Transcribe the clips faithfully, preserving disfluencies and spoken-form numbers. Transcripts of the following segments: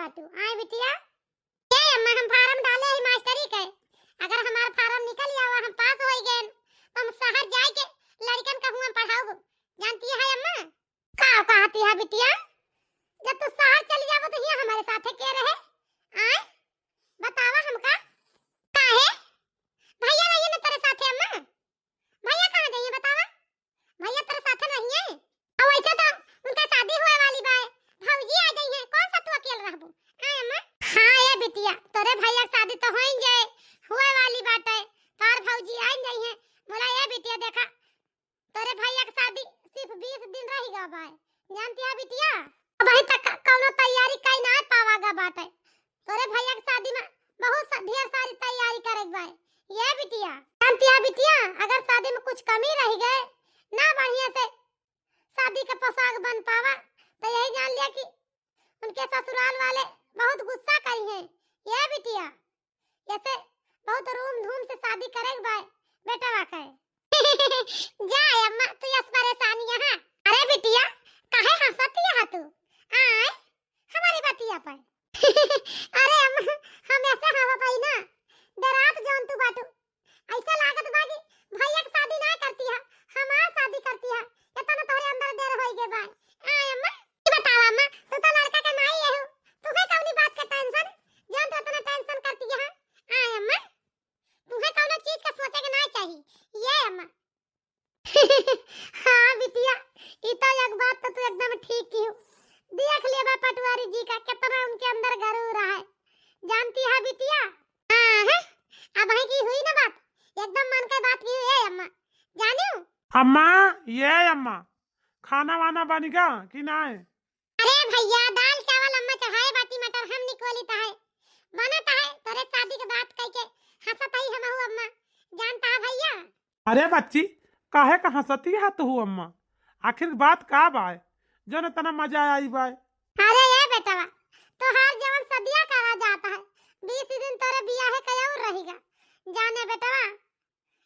तू। आए बिटिया, ए अम्मा, हम फारम डाले ही मास्टरी के, अगर हमार फारम निकल आवा, हम पास होई गए, तो हम शहर जाए के लड़कन का हुआ पढ़ाऊब। जानती है अम्मा? का कहती है बिटिया? जब तू शहर चली जाबो तो हियाँ हमारे साथे के रहे? आए, बतावा हमका। काहे? भैया नहीं है ना तेरे साथे अम्मा? भैया कहाँ जाइए बतावा? भैया तेरे साथे नहीं है? और वैसे तो उनका शादी हुए वाली बा, भौजी आ गई है, कौन सा तू अकेल रहबू? आए अम्मा? हाँ ए बिटिया, तोरे भैया के शादी तो हो ही जाए, हुए वाली बाटे, तार भौजी आ ही गई है। बोला ए बिटिया देखा, तोरे भैया के शादी सिर्फ बीस दिन रह गवा बाय। जानती है बिटिया, अबही तक कौनो तैयारी कई ना पावा गा बाटे। तोरे भैया के शादी में बहुत सा, ढेर सारी तैयारी करे के बाय। ये बिटिया, जानती है बिटिया, अगर शादी में कुछ कमी रह गए, ना बढ़िया से शादी के पोशाक बन पावा, तो यही जान लिया कि उनके ससुराल वाले बहुत गुस्सा करी हैं। ये बिटिया, ऐसे बहुत रूम धूम से शादी करे के बाय बेटवा के। जा अम्मा, तू यस परेशानी यहाँ। अरे बिटिया, काहे हंसत यहाँ तू? आए, हमारी बतिया पर। अरे अम्मा, हम ऐसे हंसत हई ना, डरात जौन तू बाटू। ऐसा लागत बा कि भैया के शादी ना करती है, हमार शादी करती है। इतना तोहरे अंदर डर होई गे बा। आए अम्मा, ई बतावा अम्मा, तू तो लड़का के माई है हो, तुहे कौनी बात के टेंशन, जौन तू इतना टेंशन करती है? आए अम्मा, तुहे कौनो चीज का सोचे के ना चाहिए। ये अम्मा। हाँ बिटिया, ई तो एक बात तो तू एकदम ठीक की हो। देख लेबा पटवारी जी का कितना उनके अंदर गरूर है। जानती है बिटिया? हाँ है, अबही की हुई ना बात, एकदम मन के बात की हुई। ए अम्मा, जानियो? अम्मा, ये अम्मा, खाना वाना बन गया कि नाय? अरे भैया, दाल चावल अम्मा चढ़ाए बाटी, मटर हम निकोली तहाए। बनत है, तोरे शादी के बात कह के हंसत हई हमहू अम्मा। जानता है भैया? अरे बच्ची, काहे का हंसती है तू अम्मा? आखिर बात का बाय, जौन इतना मजा आई बाय? अरे ए बेटवा, तोहार जवन सदिया करा जात है, बीस दिन तोरे बियाहे के और रहिगा। जाने बेटवा,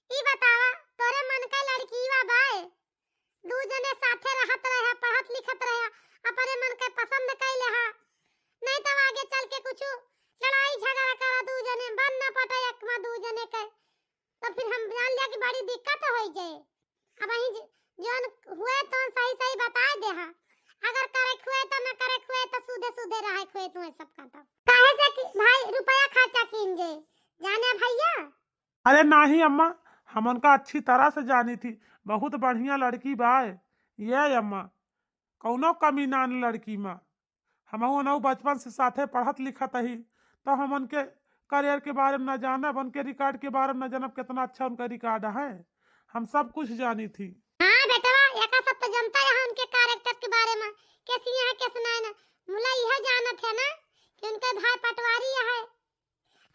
ई बतावा, तोरे मन के लड़कीवा बाय? दू जने साथे रहत रहे, पढ़त लिखत रहे, अपने मन के पसंद कइले हा। नहीं तो आगे चल के कुछ लड़ाई झगड़ा करा दू जने, बन न पटे एक में दू जने के, तो फिर हम जान लिया कि बड़ी दिक्कत होई जाए। अबही ज-, जौन हुए तौन सही सही बताए दे हा। अगर करे के हुए तो न करे के हुए तो सूधे सूधे रहे के हुए तुम्हें सबका। तो काहे से कि भाई रुपया खर्चा कीन जे, जाने भैया। अरे नाही अम्मा, हम उनका अच्छी तरह से जानी थी, बहुत बढ़िया लड़की बाय। ये अम्मा, कौनो कमी ना न लड़की में। हमहू उनहू बचपन से साथे पढ़त लिखत ही, तो हम उनके करियर के बारे में ना जानब, उनके रिकॉर्ड के बारे में ना जानब, कितना अच्छा उनका रिकॉर्ड है, हम सब कुछ जानी थी। हाँ बेटवा, एका सब तो जनता है उनके कैरेक्टर के बारे में, कैसी है कैसे नहीं ना। मुला यह जानत है ना कि उनके भाई पटवारी है,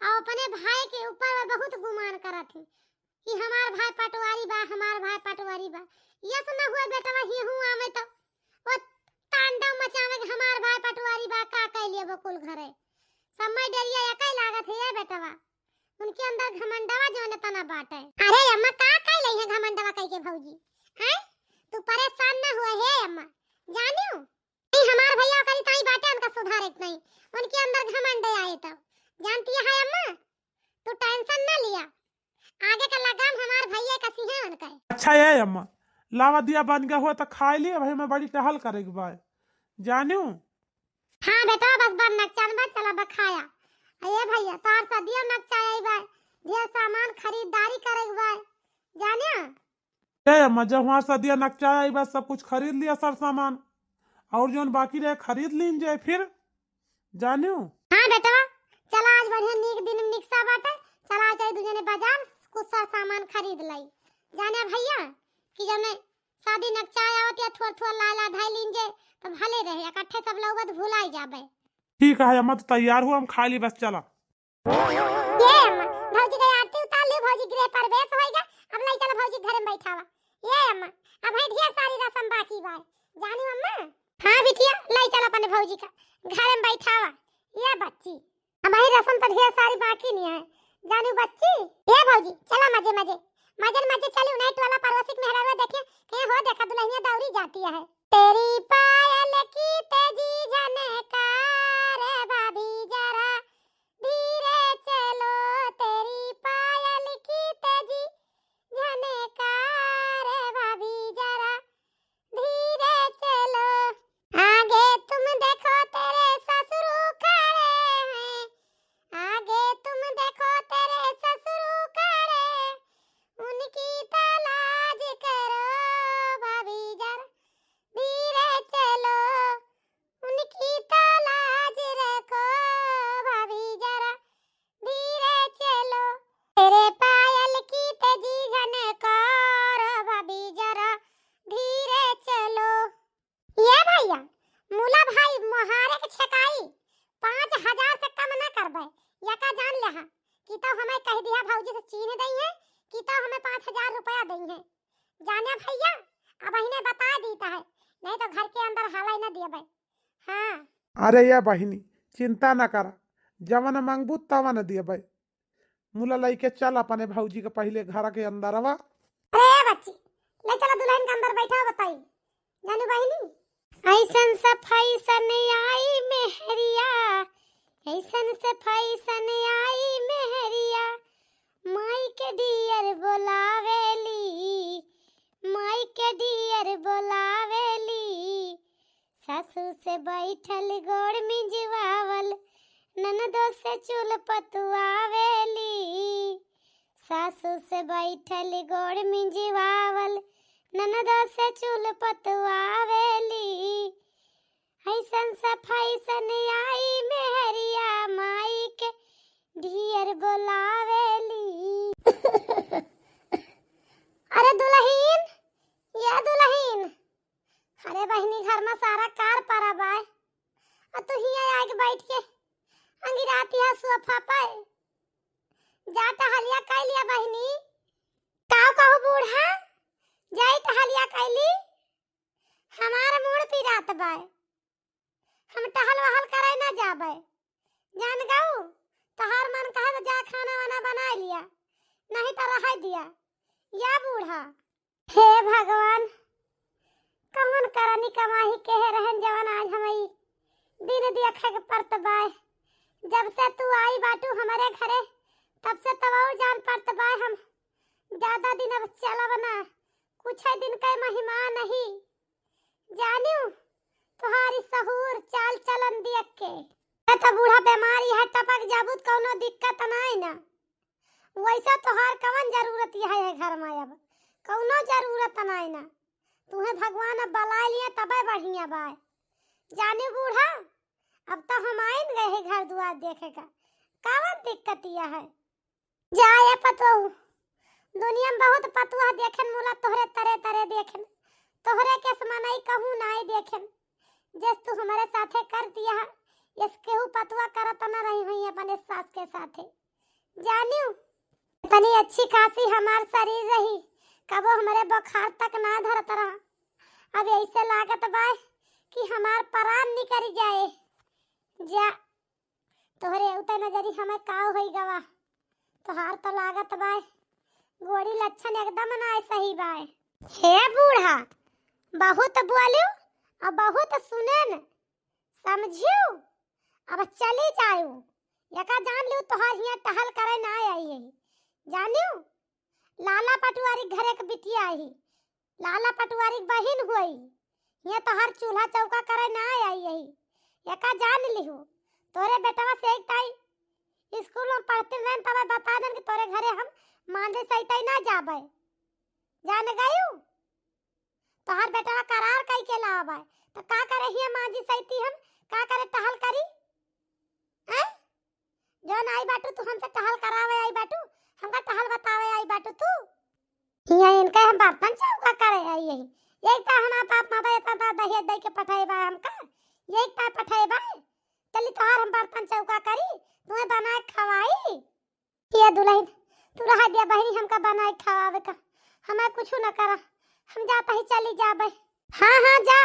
और अपने भाई के ऊपर वो बहुत गुमान करत ही कि हमार भाई पटवारी बा, हमार भाई पटवारी बा। यस न हुए बेटवा, ही हूँ आवे तो वो तांडव मचावे कि हमार भाई पटवारी बा, का कह लिया वो कुल घरे। समय डरिया एक ही लागत है ये बेटवा, उनके अंदर घमंडवा जो न तना बाटे। अरे अम्मा, का कह लई है घमंडवा कह के भौजी? हैं, तू परेशान न हुए हे अम्मा, जानियो। नहीं, हमार भैया ओकरी ताई बाटे, उनका सुधारे के नहीं, उनके अंदर घमंड आए तो। जानती है अम्मा, तू टेंशन ना लिया, आगे का लगाम हमार भैया का सिंहे उनका है। अच्छा ए अम्मा, लावा दिया बन गया हुआ तो खाए लिए, भाई मैं बड़ी टहल करे के बाय, जानियो। हाँ बेटा, बस बन नकचान बा, चला बा खाया। अये भैया, तार सदिया नकचाया ही बाय, ढेर सामान खरीदारी करे के बाय, जानियो। ए अम्मा, जब हमार सदिया नकचाया, ई बात सब कुछ खरीद लिया, सर सामान, और जौन बाकी रहे खरीद लीन जाए फिर, जानियो। हाँ बेटवा, चला आज बढ़िया नीक दिन निकसा बाटे, चला आज चली दू जने बाजार, कुछ सर सामान खरीद लाई। जाने भैया कि जब मैं शादी नकचाया आवत या थोड़ थोड़ ला ला धाई लीन जाए, तो भले रहे, इकट्ठे सब लोग तो भुलाई जाबे। ठीक है अम्मा, तो तैयार हुआ, हम खा ली बस, चला। ये अम्मा, भौजी के आरती उतार ली, भौजी गृह प्रवेश होइगा। अब लाई चला भौजी घरे में बैठावा। ये अम्मा, अब है ढेर सारी रसम बाकी बा। जानू अम्मा? हाँ बिटिया, लाई चला अपने भौजी का घरे में बैठावा। ये बच्ची, अब है रसम तो ढेर सारी बाकी नहीं है। जानू बच्ची, ये भौजी, चला मजे मजे, मजे न मजे चली। उन्हें टोला पड़ोसी के मेहरारू देखे, कहे हो देखा दुल्हनिया दौरी जाती है। तेरी पायल की तेजी झनकार बाबी। है, नहीं तो घर के अंदर हालाइ ना दियबे। हाँ। अरे ये बहिनी, चिंता ना करा, जवन मांगबू तवन दियबे। मुला लइके चल अपने भौजी के पहिले घर के अंदरवा। अरे बच्ची, ले चला दुलहिन के अंदर बैठा बताई। जानू बहिनी, ऐसन सफाई सन आई मेहरिया, ऐसन सफाई सन आई मेहरिया, माई के डियर बोलावेली, माई के डियर बोलावेली। सासू से बैठल गोड़ मिंजवावल, ननदो से चूल पतुआवेली। सासू से बैठल गोड़ मिंजवावल, ननदो से चूल पतुआवेली। ऐसन सफाई सन आई मेहरिया, माई के डियर बोलावेली। अरे दुलहिन, या दुलहिन, अरे बहिनी, घर मा सारा कार परा बाय, अ तू हियाँ आइके बैठ के अंगिराती है सोफा पे। जा टहलिया कइ लिया बहिनी। काउ कहू बूढ़ा, जाई टहलिया कइ ली। हमार मूड़ पिरात बाय, हम टहल वहल करे ना जाबे। जान गऊ, तोहार मन कहे तो जा खाना वाना बनाइ लिया, नहीं तो रहइ दिया। या बूढ़ा। हे भगवान, कवन करनी कमाही केहे रहन जवन आज हमइ दिन देखे के परत बाय। जब से तू आई बाटू हमरे घरे, तब से तब और जान परत बाय हम ज्यादा दिन अब चलब ना, कुछ दिन के महिमा नहीं। जानियो, तोहारी सहूर चाल चलन देख के। ए तो बूढ़ा बीमारी है, टपक जाबू त कौनो दिक्कत नाई ना। वैसा तोहार कवन जरूरत है, है घर में अब कौनो जरूरत नाई ना। तुहे भगवान अब बलाइ लिए तबे बढ़िया बाय। जानियो बूढ़ा, अब तो हम आइन गए हैं घर दुआर देखे का, कवन दिक्कत यह है? जा ए पतोहू, दुनिया में बहुत पतुआ देखेन मुला, तोहरे तरे तरे देखेन, तोहरे के समान आई कहूँ नाई देखेन। जस तू हमारे साथे कर दिया है, यस केहू पतुआ करत न रही हुई अपने सास के साथे। जानियो, इतनी अच्छी खासी हमार शरीर रही, कबो हमारे बुखार तक ना धरत रहा। अब ऐसे लागत बाय कि हमार परान निकल जाए। जा तोहरे उते नजरी हमें का होई गवा? तोहार तो लागत बाय, गोड़ी लक्षण एकदम नाय सही बाय। हे बूढ़ा, बहुत बोलियो और बहुत सुनेन, समझियो? अब चली जायो, यका जान लियो तोहार हियाँ टहल करे ना आई है, जानियो? लाला पटवारी घरे के बिटिया आई, लाला पटवारी के बहिन हुई, ये तोहार चूल्हा चौका करे ना आई यही, एका जान लिहू। तोरे बेटवा से एक ताई स्कूल में पढ़ते रहन, तब बता देन कि तोरे घरे हम मांझे सैतई ना जाबे। जान गयू? तोहार बेटवा करार कई के लाबे, तो का करे हिया मांझी सैती हम, का करे टहल करी? हैं? जौन आई बाटू तू हमसे टहल करावे आई बाटू, हमका टहल बतावे आई बाटू तू। हियाँ इनका हम बर्तन चौका करे आई यही। यही तो हमार बाप माता इतना तो दहेज दे के पठाए बा हमका। यही तो पठाए बा। चली तोहार हम बर्तन चौका करी, तुम्हें बनाए खवाई। ये दुलहिन, तू रहा दिया बहिनी हमका बनाए खवावे का। हमें कुछ न करा, हम जाता ही चली जाबे। हाँ, हाँ, जा,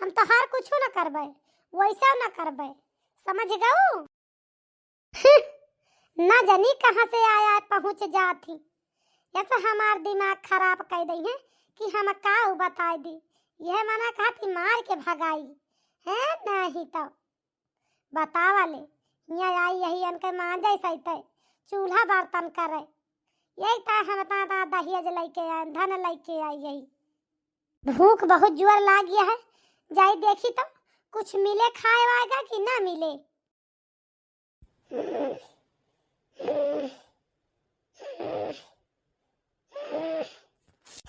हम तोहार कुछ न करबे, वैसा न करबे, समझ गऊ? ना जानी कहाँ से आया पहुँच जात ही। ऐसा हमार दिमाग खराब कर दई है कि हम का उ बताए दी। यह मना कहती मार के भगाई है, नहीं तो बतावा ले। हियाँ आई यही इनके मांझे सैते, चूल्हा बर्तन करे। यही तो हम इतना, इतना दहेज लेके आए, धन लेके आई यही। भूख बहुत जोर लाग गया है, जाई देखी तो कुछ मिले खाए वाए का कि ना मिले।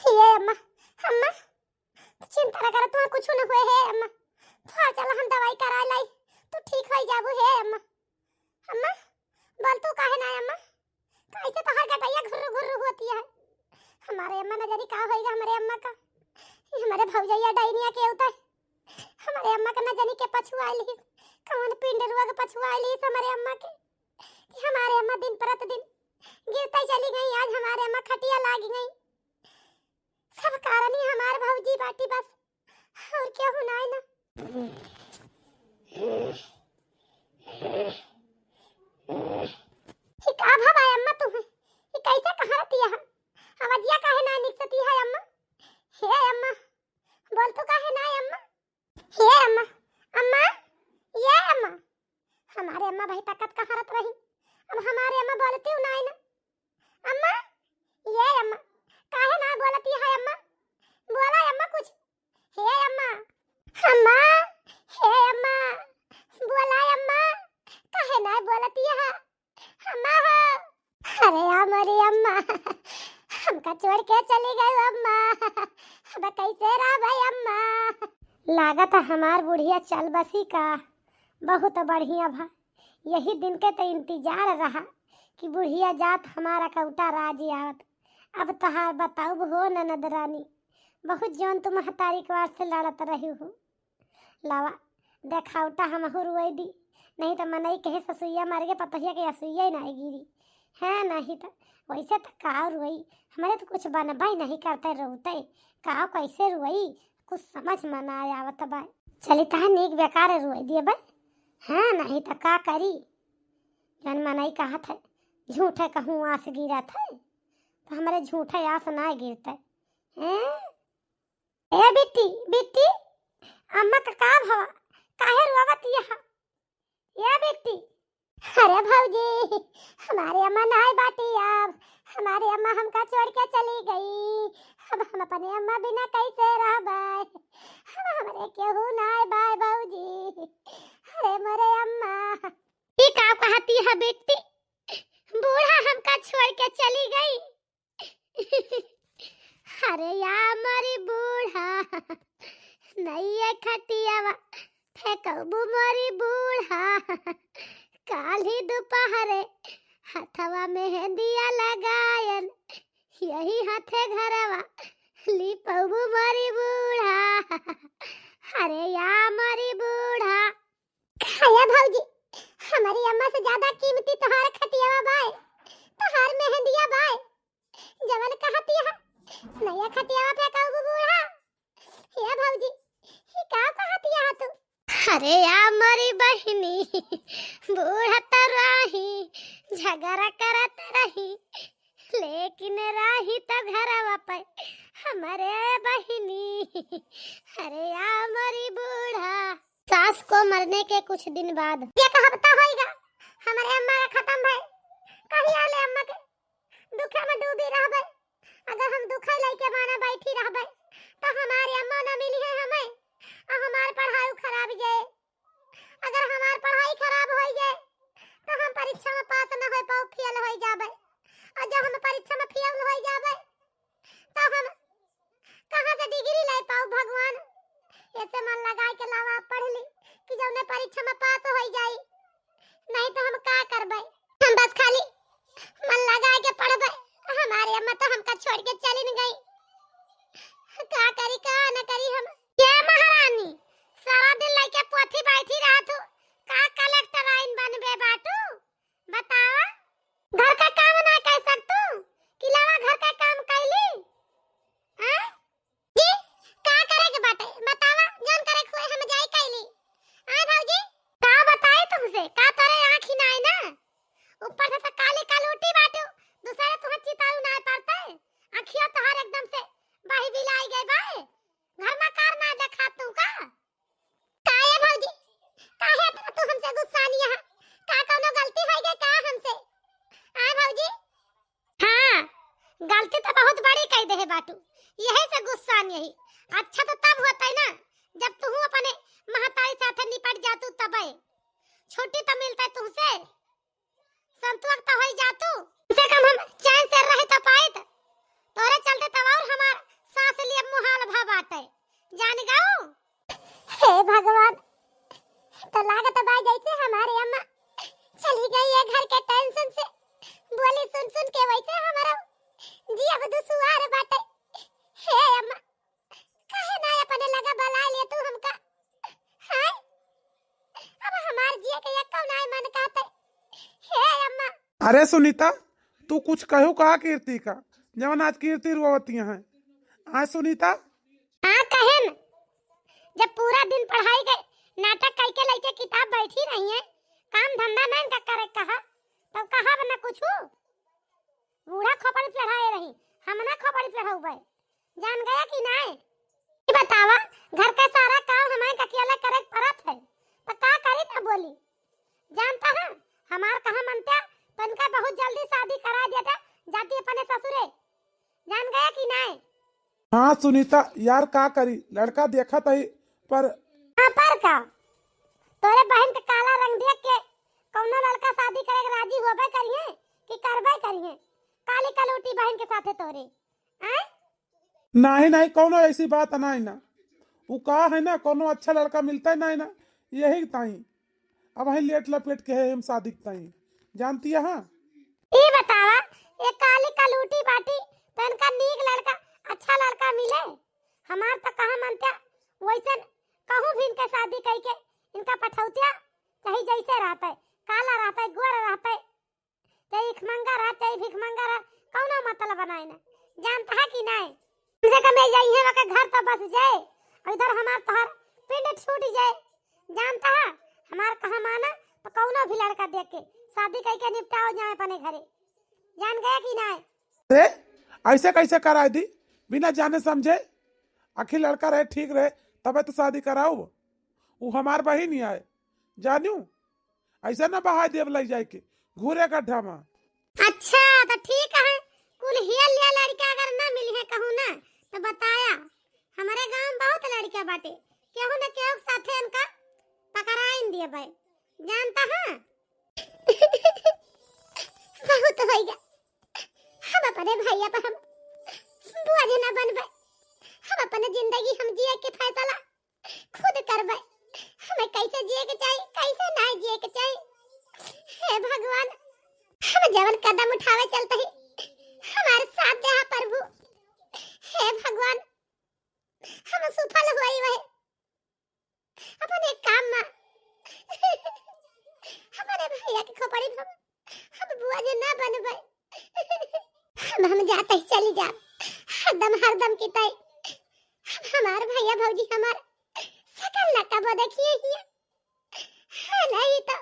हे अम्मा, अम्मा, तू चिंता ना करा, तुम्हें कुछ न हुए हे अम्मा। थोड़ा चला हम दवाई करा लाई, तू ठीक हो जाबू हे अम्मा। अम्मा, बोल तू काहे ना अम्मा? कैसे तोहर गटैया घुर्र घुर्र होती है? हमारे अम्मा न जानी का होइगा हमारे अम्मा का। ये हमारे भौजैया डाइनिया के उतर। हमारे अम्मा का न जानी के पछुआ लिहिस, कौन पिंडरुआ के पछुआ लिहिस हमारे अम्मा के। कि हमारे अम्मा दिन परत दिन गिरते चली गई, आज हमारे अम्मा खटिया लागी गई। सब कारणी हमार भौजी बाटी बस। और केहू नाई ना। ई का भवा अम्मा तुम्हें? ई कैसे कहाँ रहती है? आवाजिया काहे ना निकसती है अम्मा? हे अम्मा, बोल तो काहे ना अम्मा? हे अम्मा, अम्मा, ये अम्मा, हमारे अम्मा भाई ताकत कहाँ रहत रही? अब हमारे अम्मा बोलती हूँ ना ना। अम्मा, ये अम्मा, काहे ना बोलती है अम्मा? बोला अम्मा कुछ। हे अम्मा, अम्मा, हे अम्मा, बोला अम्मा, काहे ना बोलती है? अम्मा हो, अरे हमारी अम्मा, हमका छोड़ के चली गई अम्मा, अब कैसे रहबै अम्मा? लागत है हमार बुढ़िया चल बसी का, बहुत बढ़िया भा। यही दिन के तो इंतजार रहा कि बुढ़िया जात हमार अकौटा राज आवत। अब तोहार बताउब हो ननद रानी, बहुत जौन तू महतारी के वास्ते लड़त रही हो। लावा, देखौटा हमहू रुआई दी, नहीं तो मनई कहे ससुइया मर गए, पतोहिया के असुइया ही नाई गिरी। हाँ, नहीं तो वैसे तो का रुआई, हमरे तो कुछ बनबा ही नहीं करते रोते, का कैसे रुआई, कुछ समझ में ना आवत बा। चली तहा नीक बेकार रुआई दिए बा। हाँ, नहीं तो का करी, जौन मनई कहत है, झूठे कहूँ आस गिरत है, तो हमरे झूठे आस ना गिरते। हैं? ए बिट्टी, बिट्टी, अम्मा का का भवा? काहे रोवत यह? ए बिट्टी। अरे भौजी, हमारे अम्मा नाय बाटी अब। हमारे अम्मा हमका छोड़ के चली गई। अब हम अपने अम्मा बिना कैसे रहबै? अब हमरे केहू नाय बाय भौजी। अरे मोरे अम्मा। ई का कहती है बिट्टी? बूढ़ा हमका छोड़ के चली गई। अरे या मोरी बूढ़ा, नइये खटियावा फेंकबू मोरी बूढ़ा। काल्हि दोपहरे हथवा मेहंदिया लगायन, यही हाथे घरवा लिपबू मोरी बूढ़ा। अरे या मोरी बूढ़ा। काया भौजी, हमारी अम्मा से ज्यादा कीमती तोहार खटियावा बाय, तोहार मेहंदिया बाय। जवन कहती है, नया खटियावा फेंकबू बूढ़ा। हे भौजी, ई का कहती है तू? अरे या मोरी बहिनी, बूढ़ा तो रही, झगड़ा करत रही, लेकिन रही तो घरवा पे हमरे बहिनी। अरे या मोरी बूढ़ा। सास को मरने के कुछ दिन बाद। एक हफ्ता होइगा, हमरे अम्मा का खत्म भय। कहिया ले अम्मा के दुखे में डूबी रहबै। अगर हम दुखे लइके माना बैठी रहबै, तो हमारे अम्मा ना मिली है हमें, और हमार पढ़ाई खराब जाए। अगर हमार पढ़ाई खराब हो जाए, तो हम परीक्षा में पास ना हो पाओ, फेल हो जाबै। और जब हम परीक्षा में फेल हो जाबै, तो हम कहाँ से डिग्री ले पाओ भगवान? ऐसे मन लगा के लावा पढ़ ली कि जौने परीक्षा में पास हो जाई, नहीं तो हम का करबै? हम बस खाली मन लगा के पढ़बै। हमारे अम्मा तो हमका छोड़ के चली न गई। का करी, का न करी हम? ये महारानी, सारा दिन लइके पोथी बैठी रहत हो, का कलेक्टर आइन बनबे बाटू? बतावा, घर का काम ना कर सकतू? कि लावा घर का काम कैली? हाँ? जी, का करे के बाटे? बतावा, जौन करे के होए हम जाई कैली। हाँ भौजी? का बताई तुमसे, का तोरे आँखी ना आई ना? ऊपर से तो काली काल उठी बाटू, दूसरे तुहे चितारू ना पड़ते। आँखिया तोहार एकदम से बाही बिलाई गए बाए। घर में कार ना देखा तू का? का ए भौजी, काहे इतना तू हमसे गुस्सानी है? का कौनो गलती हो गई का हमसे? आए भौजी? हाँ, गलती तो बहुत बड़ी कह दे है बाटू, यही से गुस्सानी है। अच्छा तो तब होता है ना, जब तू अपने महतारी साथे निपट जातू तबे। छुट्टी तो मिलता है तुमसे। संतुआ त होई जातू। कम से कम हम चैन से रह त पाइत। तोरे चलते तब और हमार सांस लिए मुहाल भा बाटे। जान गऊ? हे भगवान, तो लागत बा जैसे हमारे अम्मा चली गई है घर के टेंशन से। बोली सुन सुन के वैसे हमारा जी अब दुसुआर बाटे। हे अम्मा, काहे ना अपने लगा बला ले तू हमका? हाय, अब हमार जिए के एको नाय मन कहते। हे अम्मा। अरे सुनीता, तू कुछ कहू का कीर्ति का, जवन आज कीर्ति रोवतिया है? हाँ सुनीता। हाँ कहेन, दिन पढ़ाई के नाटक कइके लइके किताब बैठी रही है, काम धंधा ना इनका करे कहा, तब कहा बना कुछ। बूढ़ा खोपड़ी पढ़ाए रही, हम ना खोपड़ी पढ़ाउबे। जान गया कि नाय? ई बतावा, घर का सारा काम हमें अकेले करे के पड़त है, तो का करी ना बोली? जानता है, हमार कहा मनता, तो इनका बहुत जल्दी शादी करा देता, जाती अपने ससुरे। जान गया कि नाय? हाँ सुनीता, यार का करी, लड़का देखत ही, पर हाँ, पर का? तोरे बहन के काला रंग देख के कौनो लड़का शादी करे के राजी होबे करिहे कि करबे करिहे? काली कलूटी बहन के साथे तोरे, आय? नाही, नाही, कौनो ऐसी बात नाही ना। उ का है ना, कौनो अच्छा लड़का मिलता है नाही ना, यही ताई। अब वही लेट लपेट के है हम शादी के ताई, जानती है? हाँ? ई बतावा, ये काली कलूटी बाटी, तो इनका नीक लड़का, अच्छा लड़का मिले? हमार तो कहा मनता, वैसे कहूँ भी इनके शादी कइके इनका पठौतिया, चाहे जैसे रहते, काला रहते, गोर रहते, चाहे इखमंगा रह, चाहे भिखमंगा रह, कौनो मतलब बनाए ना। जानता है कि नाय? कम से कम ये जाइए, वके घर तो बस जाए, और इधर हमार तोहर पिंड छूट जाए। जानता है, हमार कहा माना, तो कौनो भी लड़का देख के शादी कइके निपटाओ जाए अपने घरे। जान गया कि नाय? अरे, ऐसे कैसे कराए दी, बिना जाने समझे? आखिर लड़का रहे, ठीक रहे, तबे तो शादी कराओ। उ हमार बहिन ही आए, जानू, ऐसे ना बहाए देब लई जाए के घूरे गड्ढा में। अच्छा, तो ठीक है, कुल हियल लिया लड़का अगर ना मिली है कहूँ ना, तो बताया, हमारे गाँव में बहुत लड़का बाटे, केहू न केहू के साथे इनका पकड़ाइन दिए भाई, जानता है? बहुत होइगा, हम अपने भैया पर हम बोझ न बनबे, हम अपने जिंदगी हम जिए के फैसला खुद करबे, हमें कैसे जिए के चाही, कैसे ना जिए के चाही। हे भगवान, हम जवन कदम उठावे चलते ही हमारे साथ दे प्रभु। हे भगवान, हम सफल हुई वही अपने काम में। हमारे भैया के खोपड़ी में हम, हम बोझ ना बनबे। हम, हम जाते ही चली जाब, हरदम, हरदम की तय। हम, हमार भैया भौजी हमार सकल ना कबो देखिए हिया। हाँ, नहीं तो।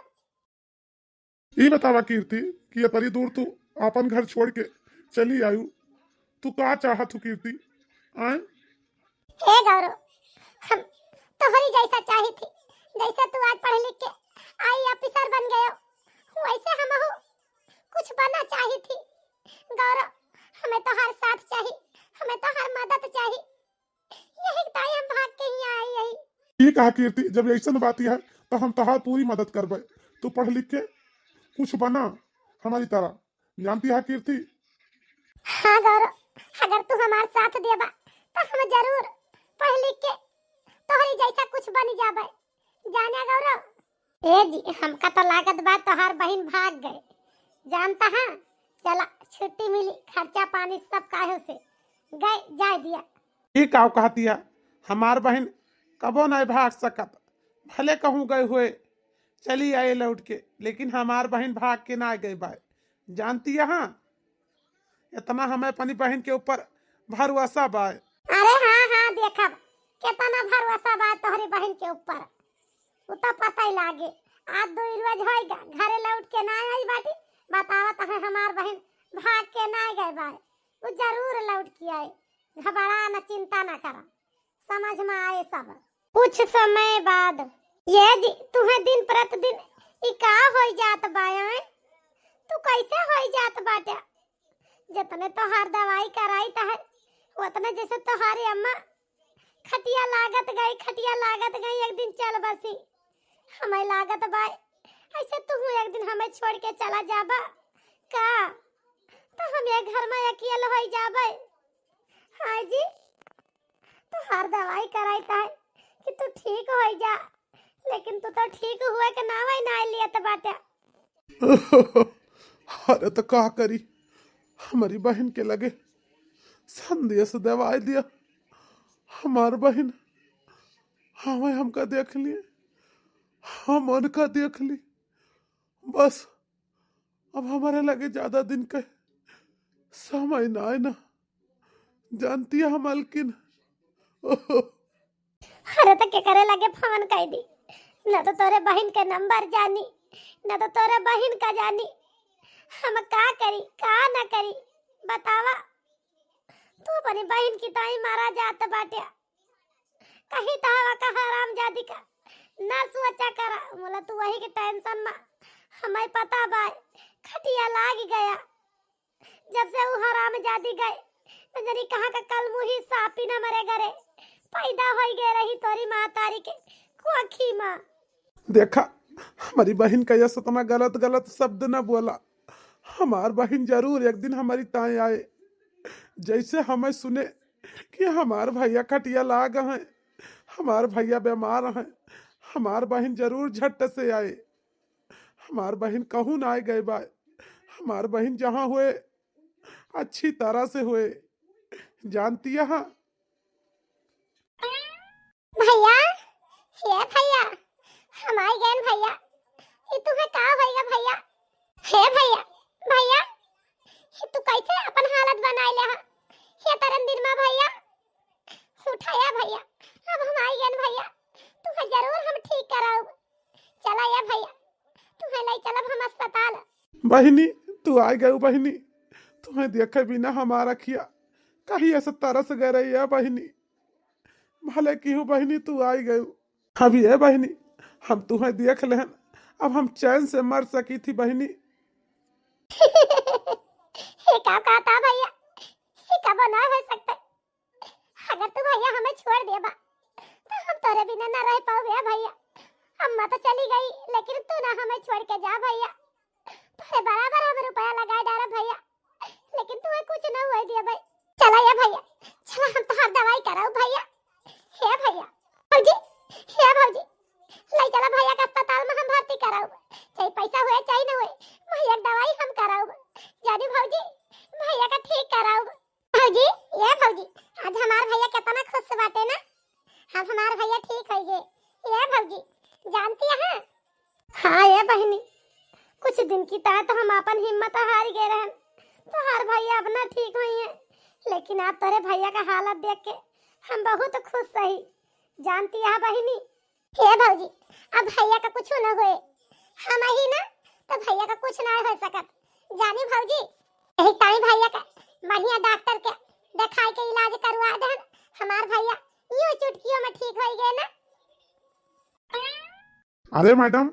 ई बतावा कीर्ति कि इतनी दूर तू आपन घर छोड़ के चली आयु, तू का चाहत हो कीर्ति? आए? हे गौरव, हम तोहरी जैसा चाही थी, जैसे तू आज पढ़ लिख के आई ऑफिसर बन गयो, वैसे हमहू कुछ बनना चाही थी। गौरव, हमें तोहार साथ चाही, हमें तोहार मदद चाही। यही ताई हम भाग के ही आई यही। ठीक है कीर्ति, जब ऐसन बात है तो हम तोहार पूरी मदद करबे। तू पढ़ लिख के कुछ बना हमारी तरह, जानती है कीर्ति? हाँ गौरव, अगर तू हमार साथ देबा तो हम जरूर पढ़ लिख के तोहरी जैसा कुछ बन जाबे। जाने गौरव, ए जी, हमका तो लागत बा तोहार बहिन भाग गए। जानता है, चला छुट्टी मिली, खर्चा पानी सब काहे से गए, जाए दिया। ई काव कहतिया, हमार बहिन कबो नहीं भाग सकत, भले कहूँ गए हुए चली आए लौट के, लेकिन हमार बहिन भाग के ना गए बाय। जानती है, इतना हमें अपनी बहिन के ऊपर भरोसा बाय। अरे हाँ, हाँ, देखब कितना भरोसा बा तोहरी बहिन के ऊपर, उ तो पता ही लागे। आज दो रोज होइगा, घरे लौट के ना आई बाटी, बतावत है हमार बहिन भाग के ना गए बाय, उ जरूर लौट के आए। घबरा न, चिंता न करा, समझ में आए सब। कुछ समय बाद, ये जी, तुहे दिन प्रतिदिन ई का होई जात बा, आय? तू कैसे होई जात बाटे? जतने तोहार दवाई कराई तहर, उतने जैसे तोहारी अम्मा खटिया लागत गई, खटिया लागत गई, एक दिन चल बसी। हमें लागत बा, ऐसे तू एक दिन हमें छोड़ के चला जाबा का? तो हम ये घर में अकेल होई जाबे। हाँ जी, तोहार दवाई कराई ताई कि तू ठीक होई जा, लेकिन तू तो ठीक हुए के नावे ना लियत बाटे। अरे तो का करी, हमारी बहिन के लगे संदेश देवाई दिया। हमार बहिन हमें हमका देख लिए, हम उनका देख ली। बस अब हमारे लगे ज्यादा दिन के समय ना है ना, जानती है मालकिन। अरे तो के करे लगे फोन कइ दी, ना तो तोरे बहिन के नंबर जानी, ना तो तोरे बहिन का जानी। हम का करी, का ना करी, बतावा। तू अपनी बहिन की ताई मारा जात बाटे, कहीं तो हवा का हराम जादी का ना सोचा करा। बोला तू वही के टेंशन में हमें पता बा, खटिया लाग गया। जब से उ हराम जादी गए, न जानी कहाँ का कल मुही सापी न मरे गरे पैदा होई गए रही तोरी माँ तारी के कोखी माँ। देखा, हमारी बहिन का यस इतना गलत गलत शब्द न बोला। हमार बहिन जरूर एक दिन हमारी ताई आए, जैसे हमें सुने कि हमार भैया खटिया लाग हैं, हमार भैया बीमार हैं, हमार बहिन जरूर झट से आए। हमार बहिन कहूँ ना आए गए बा। हमार बहिन जहाँ हुए, अच्छी तरह से हुए। जानती है? भैया, हे भैया, हम आई गए भैया। ये तुम्हें का होइगा भैया? हे भैया, भैया, ये तू कैसे अपन हालत बनाए ले हा? हे तरन दिन मा भैया, उठाया भैया, अब हम आई गए भैया, तुम्हें जरूर हम ठीक कराउब। चला या भैया, तुम्हें ले चलब हम अस्पताल। बहिनी, तू आ गयू बहिनी, तुम्हें देखे बिना हमार अखिया कहीं ऐसे तरस गए रही है बहिनी। भले की हूँ बहिनी, तू आ गयू। अब ये बहिनी, हम तुम्हें देख लेहन, अब हम चैन से मर सकी थी बहिनी। ये का कहता भैया, ये कबो ना हो सकता। अगर तू भैया हमें छोड़ देबा, तो हम तोरे बिना ना रह पाउबे भैया। अम्मा तो चली गई, लेकिन तू ना हमें छोड़ के जा भैया। तोरे बराबर हम रुपया लगा डारा भैया, लेकिन तू कुछ ना हुए दिया भाई। चला या भैया, चला हम तोहार दवाई कराउब भैया। हे भैया, भौजी, हे भौजी, ले चला भैया का अस्पताल में हम भर्ती कराउब। चाहे पैसा हुए चाहे ना हुए, भैया के दवाई हम कराउब। जानी भौजी, भैया का ठीक कराउब। भौजी, ये भौजी, आज हमार भैया कितना खुश बाटे ना। अब हमार भैया ठीक हो गए। ये भौजी, जानती है? हाँ ये बहिनी, कुछ दिन की तात हम अपन हिम्मत हार गए रहन, तोहार भैया अब ना ठीक हुई है, लेकिन आज तोरे भैया का हालत देख के हम बहुत खुश सही। जानती है बहिनी? हे भौजी, अब भैया का कुछ ना होए, हम ही ना तो भैया का कुछ ना हो सकत। जानी भौजी, यही ताई भैया का बढ़िया डॉक्टर के दिखाई के इलाज करवा देहन, हमार भैया यूं चुटकियों में ठीक हो गए ना। अरे मैडम,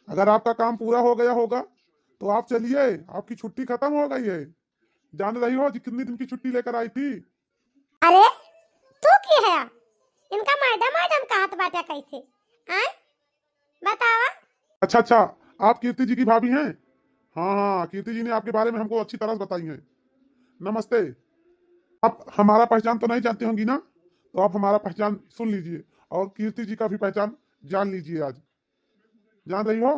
अगर आपका काम पूरा हो गया होगा तो आप चलिए, आपकी छुट्टी खत्म हो गई है। जान रही हो जी कितनी दिन की छुट्टी लेकर आई थी? अरे तू की है, इनका मैडम मैडम कहत बाटे कैसे? आय बतावा। अच्छा अच्छा, आप कीर्ति जी की भाभी हैं? हाँ हाँ, कीर्ति जी ने आपके बारे में हमको अच्छी तरह से बताई हैं। नमस्ते। आप हमारा पहचान तो नहीं जानती होंगी ना, तो आप हमारा पहचान सुन लीजिए और कीर्ति जी का भी पहचान जान लीजिए। आज जान रही हो,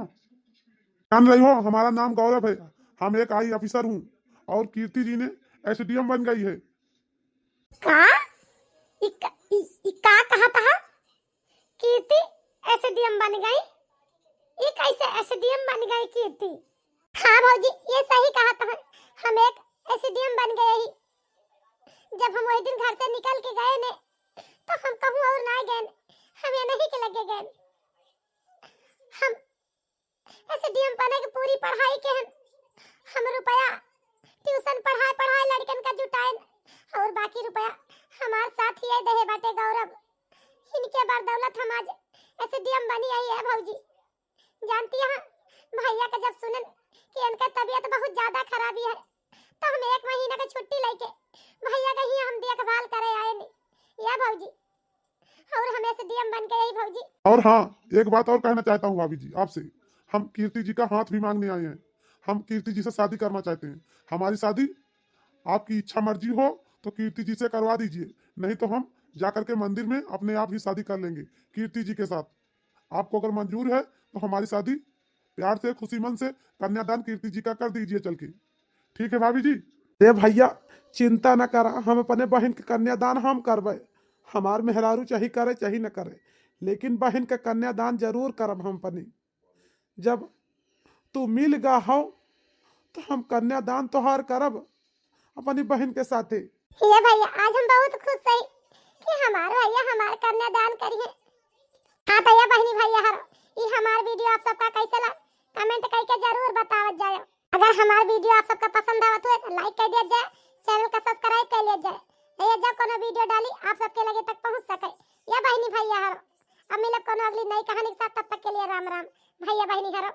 जान रही हो, हमारा नाम गौरव है, हम एक आई ऑफिसर हूँ और कीर्ति जी ने एसडीएम बन गई है। का? इ का, इ, इ का कहा था? कीर्ति एसडीएम बन गई? इ कैसे एसडीएम बन गई कीर्ति? हाँ भौजी, ये सही कहा था, हम एक एसडीएम बन गए ही। जब हम वही दिन घर से निकल के गए ने, तो हम कहूँ और ना गए, हम ये नहीं के लगे गए। हम एसडीएम बने के पूरी पढ़ाई के हम, हम रुपया ट्यूशन पढ़ाए पढ़ाए लड़कन का जुटाएन और बाकी रुपया हमार साथ ही देहे बाटे गौरव। इनके बदौलत हम आज एसडीएम बनी आई है भौजी। जानती है, भैया का जब सुनन कि इनका तबीयत बहुत ज्यादा खराबी है, तो हम एक महीना का छुट्टी लेके भैया का ही हम देखभाल करे आए ने। या भौजी, और हम एसडीएम बन के यही भौजी। और हाँ, एक बात और कहना चाहता हूँ भाभी जी आपसे, हम कीर्ति जी का हाथ भी मांगने आए हैं। हम कीर्ति जी से शादी करना चाहते हैं। हमारी शादी आपकी इच्छा मर्जी हो तो कीर्ति जी से करवा दीजिए, नहीं तो हम जाकर के मंदिर में अपने आप ही शादी कर लेंगे कीर्ति जी के साथ। आपको अगर मंजूर है तो हमारी शादी प्यार से, खुशी मन से कन्यादान कीर्ति जी का कर दीजिए चल के। ठीक है भाभी जी। ए भैया, चिंता न करा, हम अपने बहिन के कन्यादान हम करबे। हमार मेहरारू चाही करे चाही न करे, लेकिन बहिन के कन्यादान जरूर करब हम अपनी। जब तू मिल गा हो तो हम कन्यादान तोहार करब अपनी बहिन के साथे। हे भैया, आज हम बहुत खुश हई कि हमार भैया हमार कन्यादान करिहैं। हाँ तो ये बहिनी भैया हर, ई हमार video आप सबका कैसे लग, comment करके जरूर बतावत जाए। अगर हमार video आप सबका पसंद आवत हुए तो like कर दिया जाए, channel का subscribe कर लिया जाए। ये जब कोनो video डाली आप सबके लगे तक पहुँच सके। ये बहिनी भैया हर, अब मिलब कोनो अगली नई कहानी के साथ, तब तक के लिए राम राम। भैया बहिनी हर।